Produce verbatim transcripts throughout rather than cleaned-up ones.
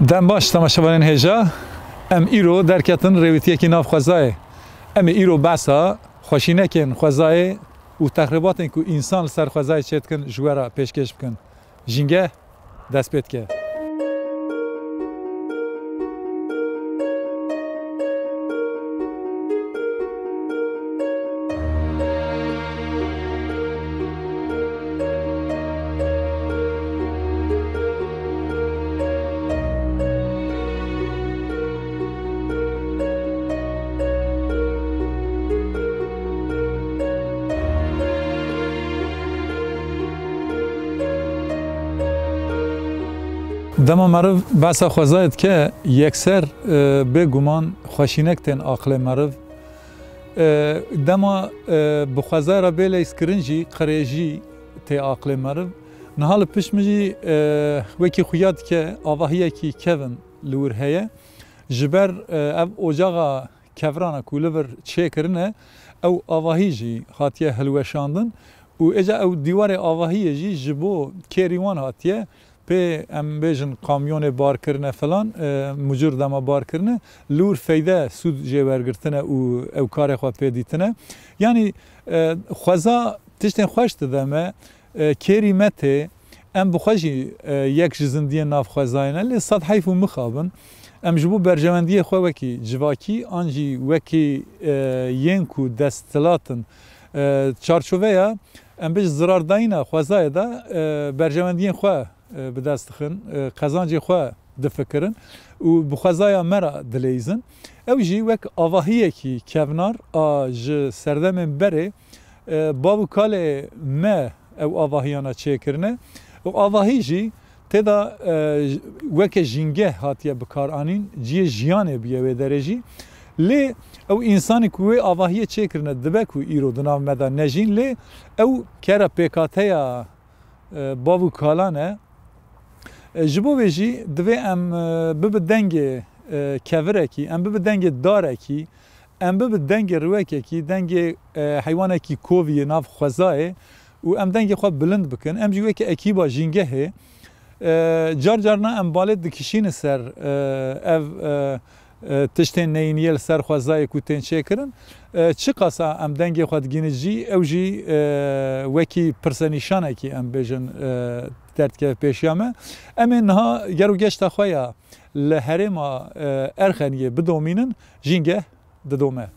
Dem baş temaşevanên hêja, em îro derketin rêwîtiyekî nav xwezayê. Em ê îro behsa xweşînekên xwezayê û texrîbatên ku însan li ser xwezayê çêdikin ji we re pêşkêş bikin. Jîngeh dest pê dike. Dema meriv behsa xwezayê dike, yekser, e, bêguman xweşînek tên aqilê meriv. E, dema, e, bi xwezayê re bê leyzkirin jî qirêjî tê aqilê meriv. Niha li pişt min jî, e, wekî xuya dike avahiyekî kevin li wir heye. Ji ber, e, ev ocaxa kevirana ku li vir çêkirine, ew avahî jî hatiye hilweşandin û êca ew dîwarê avahiyê jî ji bo kêrî wan hatiye pê, em bêjin, kamyonê bar kirine filan, e, mucur dema bar kirine, li wir feyde, sûd jê wergirtine û ew karê xwe pê dîtine. Yanî, e, xweza tiştên xweş dide me, e, kêrî me tê, em bi xwe jî, e, yek ji zindiyên nav xwezayê ne, lê sed heyf û mixabin. Em ji bo berjewendiyê xwe wekî civakî an jî wekî, e, yên ku desthilat in, e, çarçoveya, em bêjin, zirardayîna xwezayê de, e, berjewendiyên xwe, e, bi dest dixin, e, qezancê xwe difikirin û bi xwezaya me re dileyzin. Ew jî wek avahiyekî kevnar a ji serdemên berê, e, bav û kalê me ew avahiyana çêkirine. Û avahî jî tê de, e, weke jîngeh hatiye bikaranîn, cihê jiyanê bûye wê derê jî. Lê ew însanî ku wê avahiyê çêkirine dibe ku îro di nav me de ne jîn, lê ew kera pêkateya, e, bav û kalan e. E, ji bo vê jî divê em, e, bibi dengê, e, kevirekî, em bibi dengê darekî, em bibi dengê riwekekî, dengê, e, heywanekî kovî yê nav xwezayê û em dengê xwe bilind bikin. Em jî weke ekîba jîngehê, e, car carna em balê dikişînin ser, e, ev, e, e, tiştên neyîniyê li ser xwezayê ku tên çêkirin. E, çiqasa em dengê xwe digihînin jî, ew jî, e, wekî pirsenîşanekî, em bêjin, e, derdikeve pêşiya me. Em ê niha ger û geşta xwe ya li herêma, e, Erxeniyê bidomînin, jîngeh didome.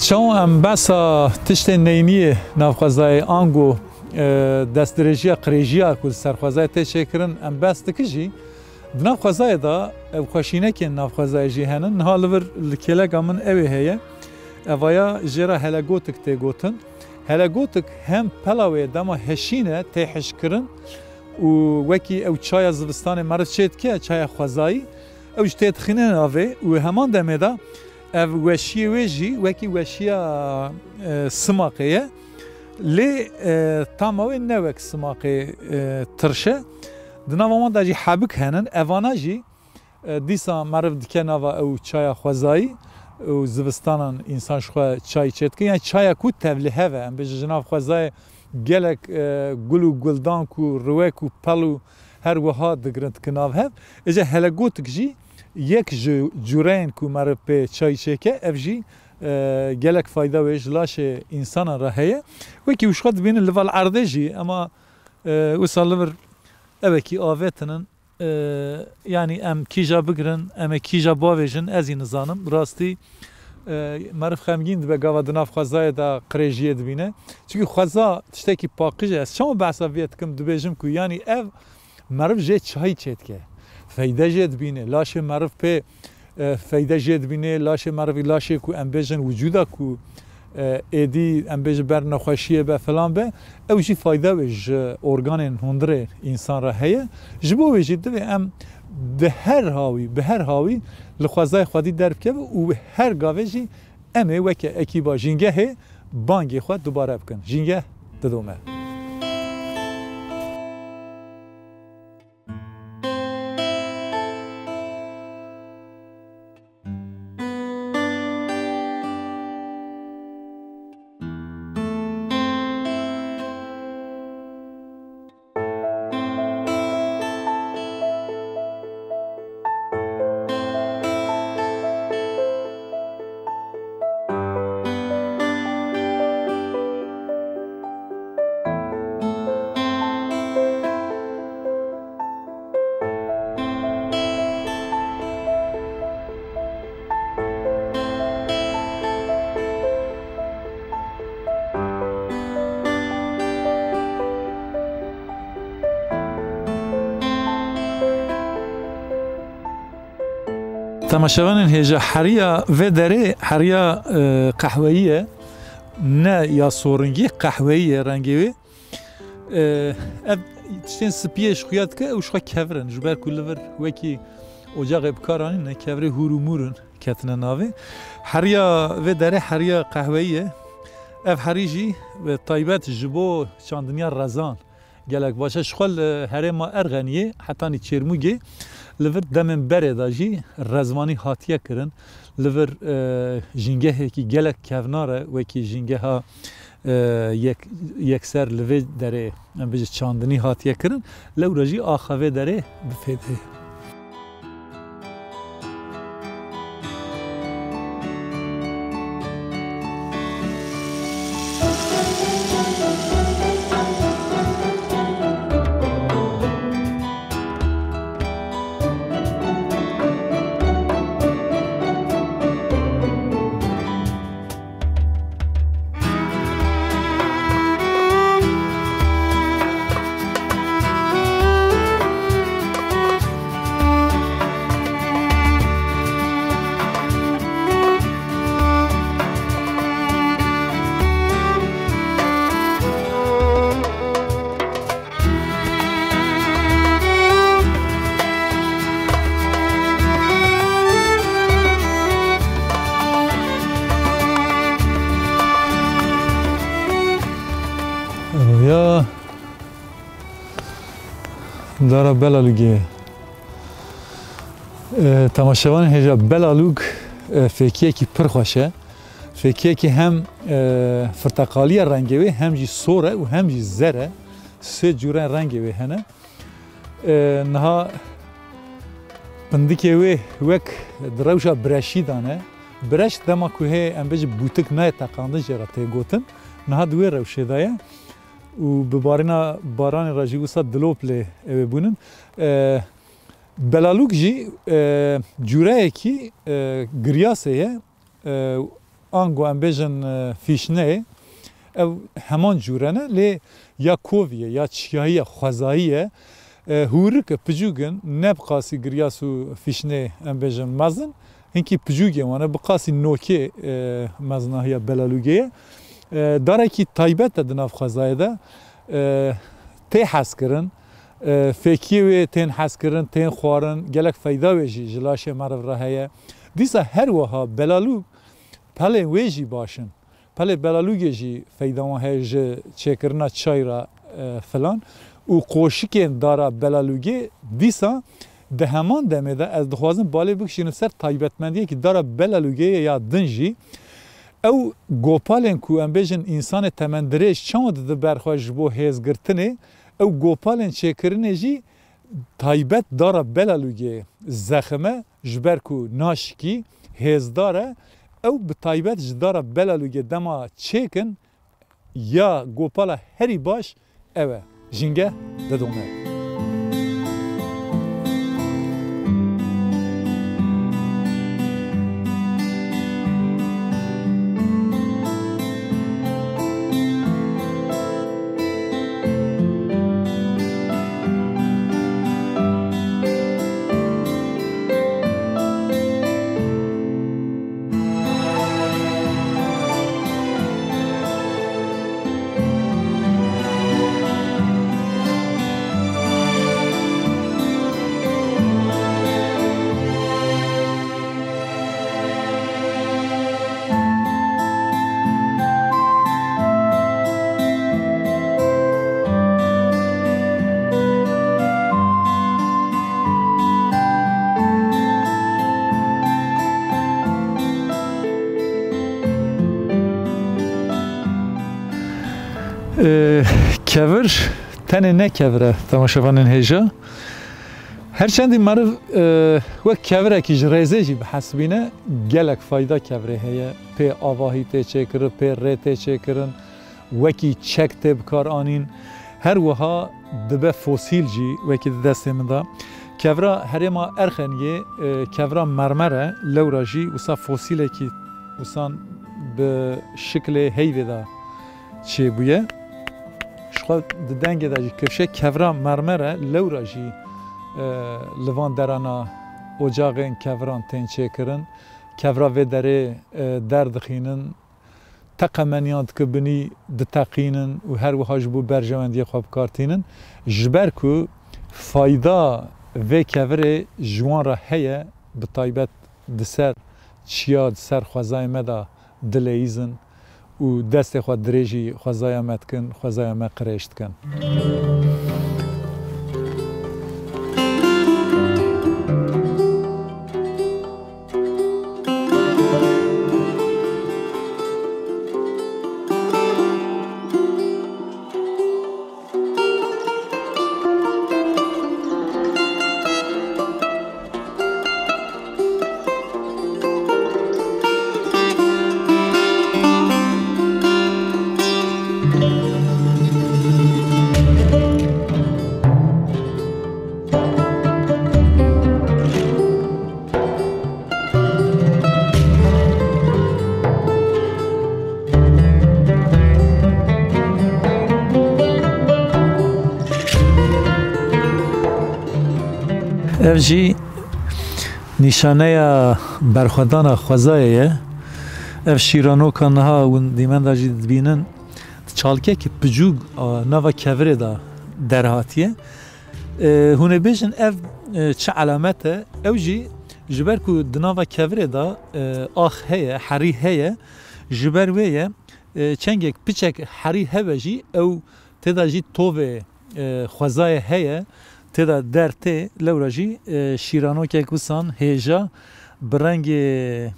Çawa em behsa tiştên neyîniyê navxwezayê ango, e, destdirêjiya qirêjiya ku li ser xwezayê tê çêkirin, em behs dikin jî, di nav xwezayê de ew xweşînekên nav xwezayê jî henin. Niha li vir li kêleka min ew ê heye. Evaya jê re helegotik tê gotin. Helegotik hem pela wê dema heşîn e tê hişkirin û wekî ew çaya zivistanê meriv çê dike, çaya xwezayî, ew jî tê dixîne navê û heman demê de ev weşiyê wê jî wekî weşiya, e, simaqê ye. Lê, e, tama wê ne wek simaqê, e, tirş e. Di nava wan de jî hebik henin. Evana jî, e, dîsa meriv dike nava ew çaya xwezayî. û zivistanan însan ji xwe çay çêdike. Yani çaya ku tevlihev e, em bêjin ji nav xwezayê gelek, e, gul û guldank û riwek û pel û her wiha digirin dike nav hev. Êca helegotik jî yek ji cûreyên ku meriv pê çay çêke, ev jî, e, gelek fayda wê ji laşê însanan re heye. Wekî wişka dibînin li val erdê jî, ema, e, wisa li vir evekî avêtinin. E, yanî em kîja bigirin, em ê kîja bavêjin, ez jî nizanim. Rastî, e, meriv xemgîn dibe gava di nav xwezayê de qirêjiyê dibîne. Çimkî xweza tiştekî paqij e. Ez çawa behsa vê dikim, dibêjim ku yanî ev meriv jê çayî çêdike. Feyde jê dibîne. Laşê meriv pê, e, feyde jê dibîne. Laşê merivî laşê ku em bêjin wicûda ku, e, êdî em bêjin ber nexweşiyê be filan be, ew jî fayda wê ji organên hundirê însan re heye. Ji bo wê jî divê em di her hawî, bi her hawî li xwezayê xwedî derbikeve û her gavê jî em ê weke ekîba Jîngehê bangê xwe dubare bikin. Jîngeh didome. Temaşevanên hêja, heriya vê derê heriya, e, qehweyî ye. Ne ya soringî, qehweyî ye rengê wê. E, ev tiştên spiyê ji xuya dike, ew ji xwe kevir in. Ji ber ku li vir wekî ocaxê bi kar anîne, kevirê hûr û mûr in, ketine navê. Heriya vê derê heriya qehweyî ye. Ev herî jî, e, taybet ji bo çandiniya rezan gelek baş e. Ji xwe li herêma Erxeniyê hetanî Çêrmûgê li vir demên berê de jî rezvanî hatiye kirin. Li vir, e, jîngehekî gelek kevnar e, wekî jîngeha, e, yek-, yekser li vê derê, em bêjin çandinî hatiye kirin. Lewra jî axa vê derê bi fêdê ye. Eroya dara Belalûgê. E, temaşevanên hêja, Belalûg, e, fêkiyekî pir xweş e. Fêkiyekî hem, e, firteqalî ye rengê wê, hem jî sor e û hem jî zer e. Sê cûreyên rengê wê hene. E, niha pindikê wê wek di rewşa bireşî de ne. Bireş dema ku hê, em bêjin, bûtik nayê teqandin jê re tê gotin. Niha di wê rewşê de ye. Û bi barîna baranê re jî wisa dilop lê ew ê bûnin. E, Belalûk jî, e, cûreyekî, e, giryasê ye. E, ango em bêjin, e, fîşneyê, ew heman cûre ne, lê ya kovî ye, ya çiyayî ye, xwezayî ye. E, hûrik e, picûk in, ne bi qasî giryas û fîşnê, em bêjin, mezin, hinkî picûkê wan e, bi qasî nokê, e, meznahiya Belalûgê ye. E, darekî taybet e di nav xwezayê de. E, tê hezkirin, e, fêkiyê wê tên hezkirin, tên xwarin, gelek feyda wê jî ji laşê meriv re heye. Dîsa her wiha Belalûg pelên wê jî baş in. Pelê Belalûgê jî feyda wan heye ji çêkirina çay re, e, filan. Û qoşikên dara Belalûgê dîsa Di heman demê de ez dixwazim balê bikişînim ser taybetmendiyekî dara Belalûgeyê ya din jî. Ew gopalên ku em bêjin însanê temendirêj çawa dide ber xwe ji bo hêzgirtinê, ew gopalên çêkirinê jî taybet dara Belalûgeyê zexim e, ji ber ku naşikî hêzdar e, ew bi taybet ji dara Belalûgê dema çêkin, ya gopala herî baş ew e. Jîngeh didome. Ee, kevir tenê ne kevir e, temaşevanên hêja. Her çendî meriv, e, wek kevirekî ji rêzê jî bihesibîne, gelek fayda kevirê heye. Pê avahî tê çêkirin, pê rê tê çêkirin, wekî çek tê bikar anîn. Her wiha dibe fosîl jî, wekî di destê min de. Kevra herêma Erxeniyê, e, kevra mermer e, lewra jî wisa fosîlekî wisan bi şiklê heyvê de çêbûye. Ji xwe di dengê de jî kifşe kevra mermer e, lewra jî, e, li van derana ocaxên keviran tên çêkirin. Kevra vê derê, e, derdixînin, teqemeniyan dike binî diteqînin û her wiha ji bo berjewendiyê xwe bi kar tînin. Ji ber ku fayda vê kevirê ji wan re heye, bi taybet di ser çiya, di ser xwezayê me de dileyîzin û destê xwe dirêjî xwezaya me dikin, xwezaya me qirêj dikin. Ev jî nîşaneya berxwedana xwezayê ye. Ev şîranoka niha hûn dîmenda jî dibînin, di çalkekî picûk a nava kevirê de derhatiye. E, hûn ê bêjin ev, e, çi elamet e? Ew jî ji ber ku di nava kevirê de, e, ax heye, herî heye, ji ber wê ye, e, çengek piçek herî hebe jî ew tê de jî tovê, e, xwezayê heye, tê de der tê, lewra jî, e, şîranokek wisan hêja bi rengê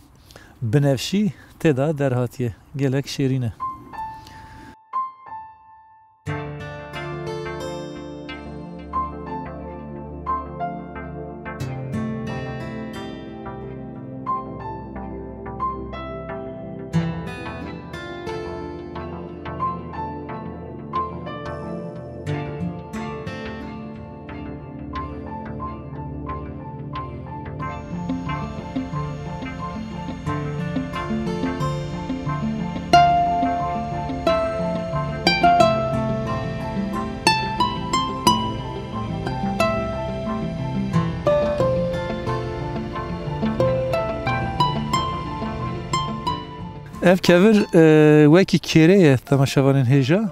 binevşî tê de derhatiye. Gelek şêrîn e. Ev kevir, e, wekî kêrê ye, temaşevanên hêja.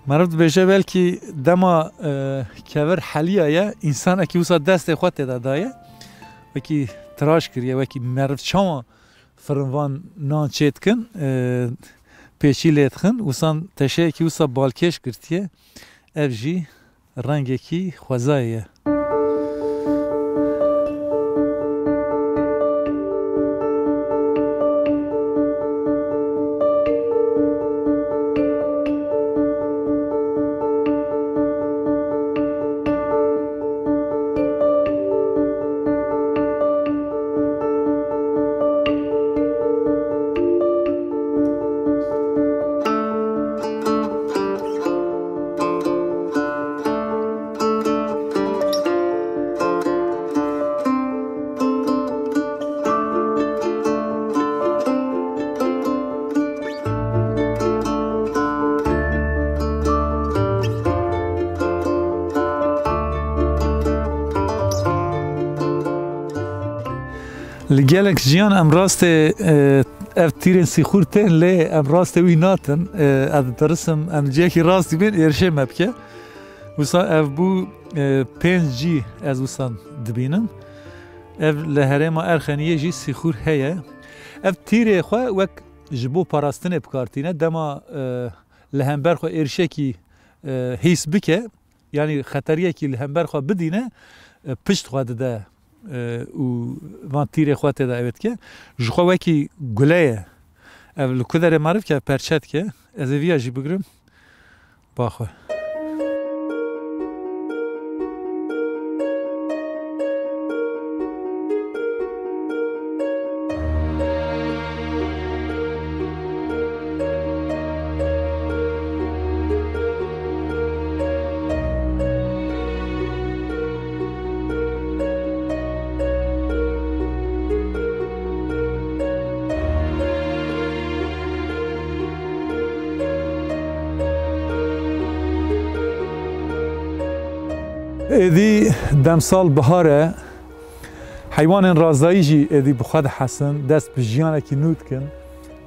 Meriv dibêje, belkî dema, e, kevir heliyaye, însanekî wisa destê xwe tê de daye. Wekî tiraş kiriye, wekî meriv çawa firinvan nan çê dikin, e, pêçî lê dixin, wisan teşeyekî wisa balkêş girtiye. Ev jî rengekî xwezayê ye. Li gelek jiyan em rastê, e, ev tîrên sîxûr tên, lê em rastê wî natin. E, ez dirisim em ciyekî rastî bên êrişê me bike. Wisa ev bû, e, pênc cî ez wisa dibînim. Ev li herêma Erxeniyê jî sîxûr heye. Ev tîrê xwe wek ji bo parastinê bi kar tîne. Dema, e, li hember xwe êrişekî, e, hîs bike, yanî xeteriyekî li hember xwe bidîne, e, pişt xwe dide, e, û van tîrê xwe tê de ew ê dike. Ji xwe wekî gule ye. Ev li ku derê meriv ke perçe dike. Ez ê viya jî bigrim. Ba xwe. Êdî demsal bihar e. Heywanên razayî jî êdî bi xwe dihesin, dest bi jiyanekî nû dikin.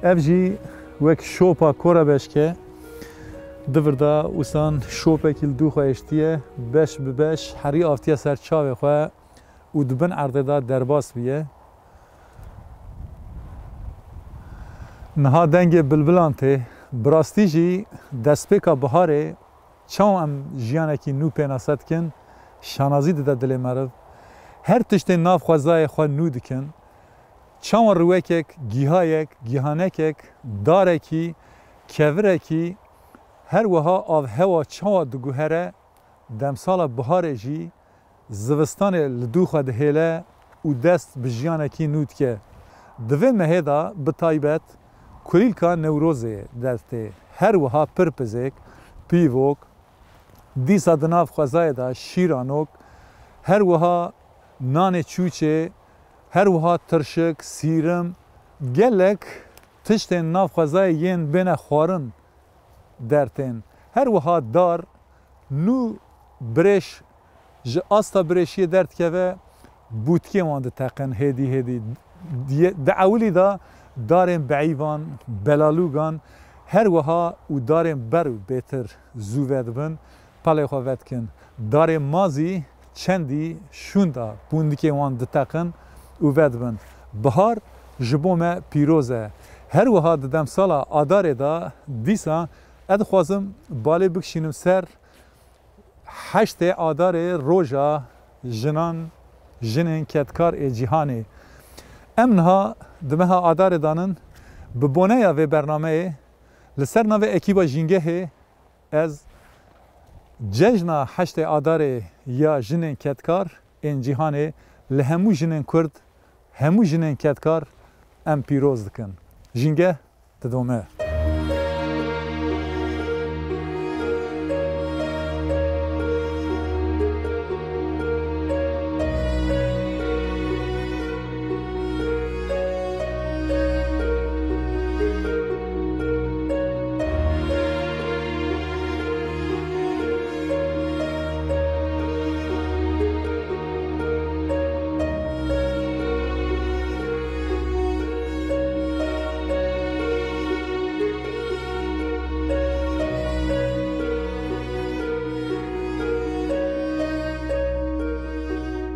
Ev jî wek şopa kora beşke. Di vir de wisan şopekî li dû xwe hiştiye, beş bi beş herî avtiye ser çavê xwe û di bin erdê de derbas bûye. Niha dengê bilbilan tê. Bi rastî jî destpêka biharê çawa em jiyanekî nû pênase dikin, şanazî dide dilê meriv. Her tiştên nav xwezayê xwe nû dikin. Çawa riwekek, gîhayek, gîhanekek, darekî, kevirekî, her wiha avhewa çawa diguhere, demsala biharê jî zivistanê li dû xwe dihêle û dest bi jiyanekî nû dike. Di vê mehê de bi taybet kulîlka Newrozê dertê. Her wiha pirpizêk, pîvok, dîsa di nav xwezayê de şîranok, her wiha nanê çûçê, her wiha tirşik, sîrim, gelek tiştên nav xwezayê yên bêne xwarin dertên. Her wiha dar nû birêş ji asta birêşiyê derdikeve, bûtkê wan diteqin hêdî hêdî. Di ewilî de darên beîvan, belalûgan, her wiha û darên ber û bêtir zû vedibin, pelê xwe vedikin. Darên mazî çendî şûnda bûndikê wan diteqin û vedibin. Bihar ji bo me pîroz e. Her wiha di demsala Adarê de dîsa ez dixwazim balê bikişînim ser heştê Adarê, roja jinan, jinên kedkar ê cîhanê. Em niha di meha Adarê de nin, bi boneya vê bernameyê li ser navê ekîba Jîngehê ez cejna heştê Adarê ya jinên kedkar ên cîhanê li hemû jinên Kurd, hemû jinên kedkar em pîroz dikin. Jîngeh didome.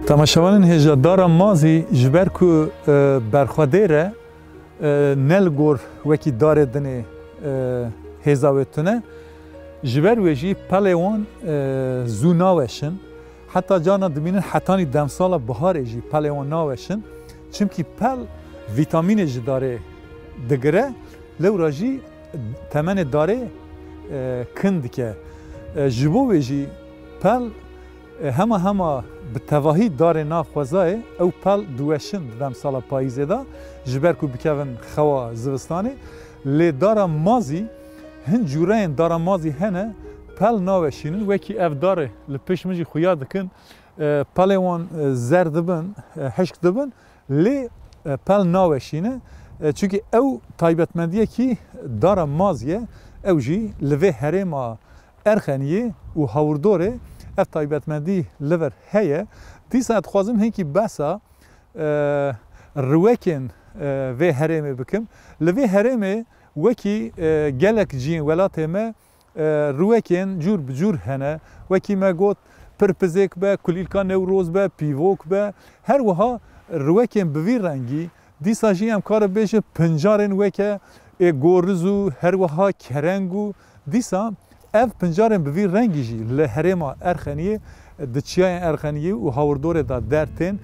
Temaşevanên hêja, dara mazî ji ber ku, e, berxwedêr e, e, ne li gor wekî darê dinê, e, hêza wê tune. Ji ber wê jî pelê wan, e, zû naweşin. Heta carna dibînin hetanî demsala biharê jî pelê wan naweşin. Çimkî pel vîtamînê ji darê digire, lewra jî temenê darê, e, kin dike. E, ji bo wê jî pel, e, hema hema bi tevahî darê nav xwezayê ew pel diweşin di demsala payîzê de, ji ber ku bikevin xewa zivistanê. Lê dara mazî, hin cûreyên dara mazî hene, pel naweşînin. Wekî ev darê li pişt min jî xuya dikin, e, pelê wan, e, zer dibin, e, hişk dibin. Lê, e, pel naweşîne, e, çunkî ew taybetmendiyekî dara mazî ye, ew jî li vê herêma Erxeniyê û hawirdorê ev taybetmendî li vir heye. Dîsa ez dixwazim hinkî behsa, e, riwekên, e, vê herêmê bikim. Li vê herêmê wekî, e, gelek cihên welatê me, e, riwekên cûr bi cûr hene. Wekî me got, pirpizêk be, kulîlka Newroz be, pîvok be. Her wiha riwekên bi vî rengî. Dîsa jî em kare bêjin pincarên weke ê goriz û her wiha kereng û dîsa ev pincarên bi vî rengî jî li herêma Erxeniyê, di çiyayên Erxeniyê û hawirdorê de dertên.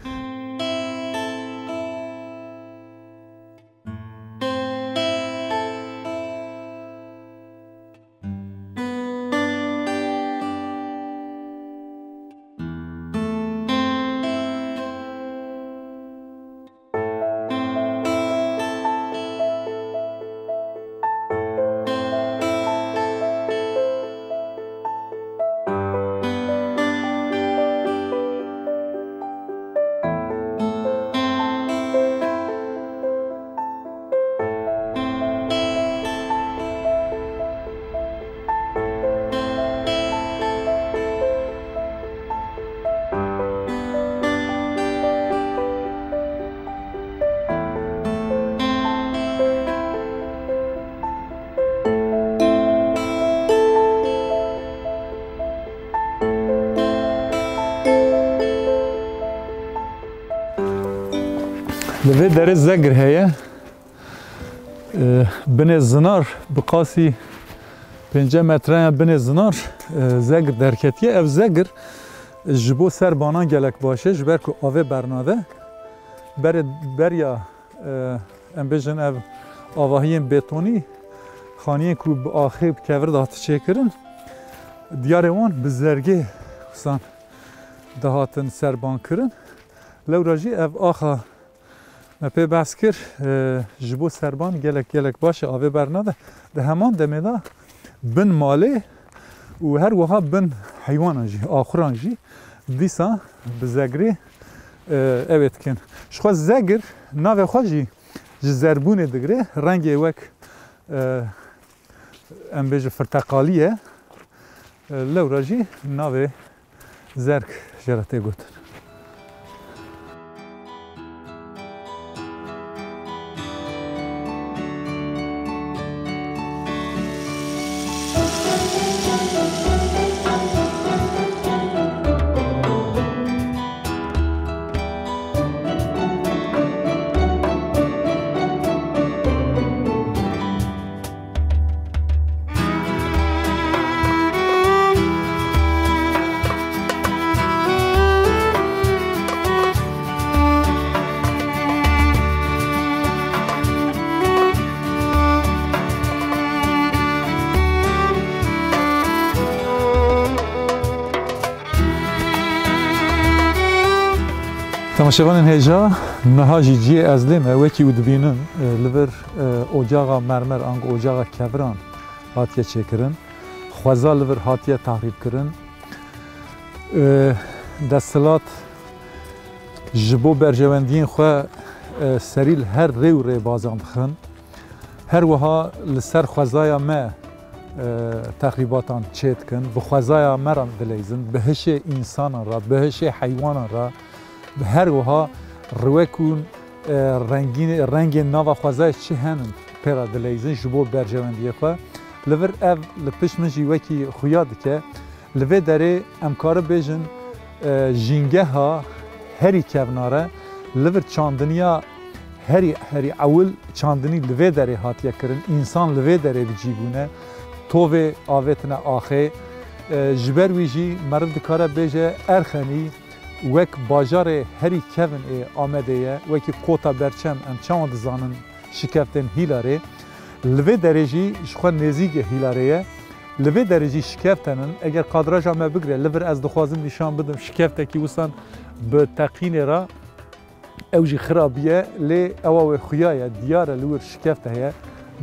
Li vê derê zegir heye. E, binê zinar bi qasî pêncî metreyan binê zinar, e, zegir derketiye. Ev zegir ji bo serbanan gelek baş e, ji ber ku avê bernade. Berê, beriya, e, em bêjin ev avahiyên betonî, xaniyên ku bi axê, bi kevir dihat çêkirin, diyarê wan bi zergê wisa dihatin serbankirin. Lewra jî ev axa me pê behs kir, e, ji bo serban gelek, gelek baş e, avê bernade. Di heman demê de bin malê û her wiha bin heywanan jî, axuran jî dîsa bi zegrê, e, ew ê dikin. Ji xwe zegir navê xwe jî ji zerbûnê digire, rengê wek, e, em bêjin firteqalî ye. E, lewra jî navê zerg jê re tê gotin. Temaşevanên hêja, niha jî cihê ez lê me, wekî û dibînin, e, li vir, e, ocaxa mermer, ango ocaxa keviran hatiye çêkirin. Xweza li vir hatiye tahrîbkirin. E, desthilat ji bo berjewendiyên xwe, e, serî li her rê û rêbazan dixin. Her wiha li ser xwezaya me, e, texrîbatan çêdikin, bi xwezaya me re dileyzin, bi hişê însanan re, bi hişê heywanan re, bi her wiha riwek û, e, rengîn-, rengên nava xwezayê çi henin pê re dileyzin ji bo berjewendiyê xwe. Li vir ev li pişt min jî wekî xuya dike. Li vê derê em kare bêjin, e, jîngeha herî kevnar e. Li vir çandiniya herî, herî ewil çandinî li vê derê hatiye kirin. Însan li vê derê bi cî bûne. Tovê avêtine axê. E, ji ber wî jî meriv dikare bêje Erxenî wek bajarê herî kevin ê Amedê ye. Wekî Kota Berçem em çawan dizanin, şikeftên Hîlarê. Li vê derê jî ji xwe nêzîkê Hîlarê ye. Li vê derê jî şikeft henin. Eger kadraja me bigre, li vir ez dixwazim nîşan bidim şikeftekî wisan bi teqînê re, ew jî xirabiye, lê ewa wê xuya ye, diyar e li wir şikeft heye.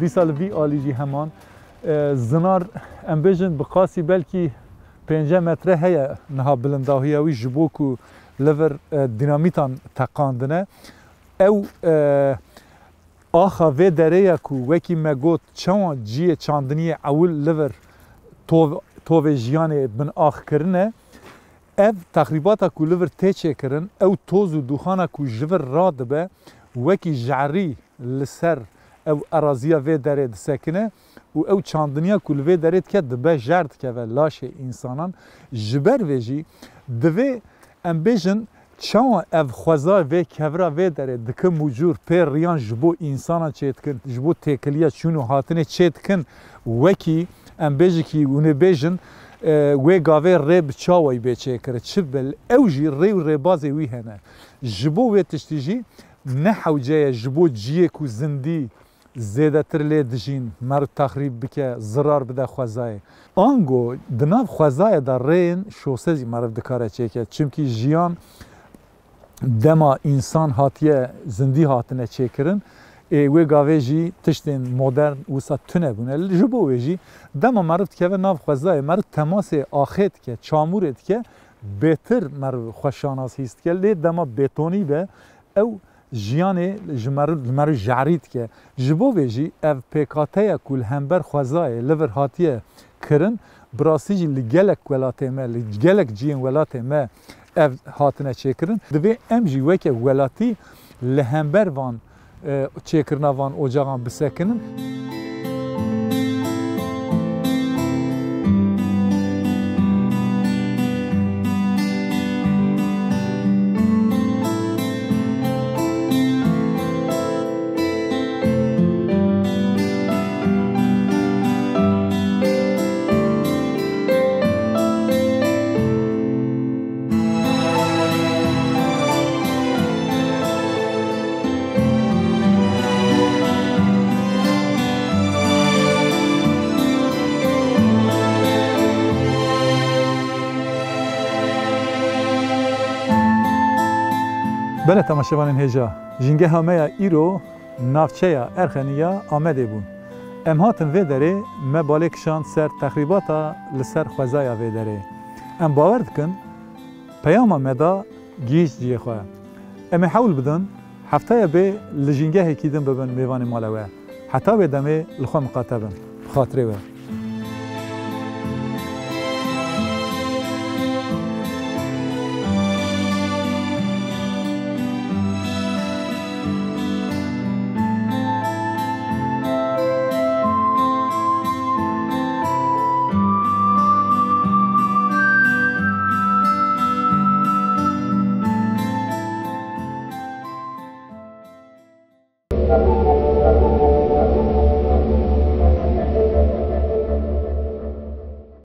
Dîsa li vî alî jî heman, e, zinar, em bêjin bi qasî belkî pêncî metre heye niha bilindahiya wî ji bo ku li vir, e, dînamîtan teqandine. Ew, e, axa vê derê ye ku wekî me got, çawan cihê çandiniyê ewil li vir tov-, tovê jiyanê bin ax kirine. Ev texrîbata ku li vir tê çêkirin, ew toz û dûxana ku ji vir radibe, wekî jerî li ser ew eraziya vê derê disekine û ew çandiniya ku li vê derê dike dibe jer dikeve laşê însanan. Ji ber vê jî divê em bêjin çawa ev xweza vê kevra vê derê dikin mûcûr pê riyan ji bo însanan çêdikin, ji bo têkiliya çûn û hatinê çêdikin, wekî em bêjikî hûnê bêjin, e, wê gavê rê bi çawayî bê çêkirin. Çi bil ew jî rê û rêbazê wî hene. Ji bo wê tiştî jî ne hewce ye ji bo ciyê ku zindî zêdetir lê dijîn, meriv texrîb bike, zirar bide xwezayê. Ango di nav xwezayê de rêyên şose jî meriv dikare çêke. Çimkî jiyan dema însan hatiye zindî hatine çêkirin, ê wê gavê jî tiştên modern wisa tune bûne. Ji bo wê jî dema meriv dikeve nav xwezayê, meriv temasê axê dike, çamûrê dike, bêtir meriv xwe şanas hîs dike. Lê dema bêtonî be, ew jiyanê ji meriv, li meriv jerî dike. Ji bo vê jî ev pêkhateya ku li hember xwezayê li vir hatiye kirin, bi rastî jî li gelek welatê me, li gelek cihên welatê me ev hatine çêkirin. Divê em jî weke welatî li hember van, e, çêkirina van ocaxan bisekinin. Belê temaşevanên hêja, jîngeha me ya îro navçeya Erxenî ya Amedê bû. Em hatin vê derê, me balê kişand ser texrîbata li ser xwezaya vê derê. Em bawer dikin, peyama me da gihîşt cihê xwe. Em ê hewl bidin, heftaya bê li jîngehekî din bibin mêvanê mala we. Heta wê demê li xwe miqate bin. Bi xatirê we.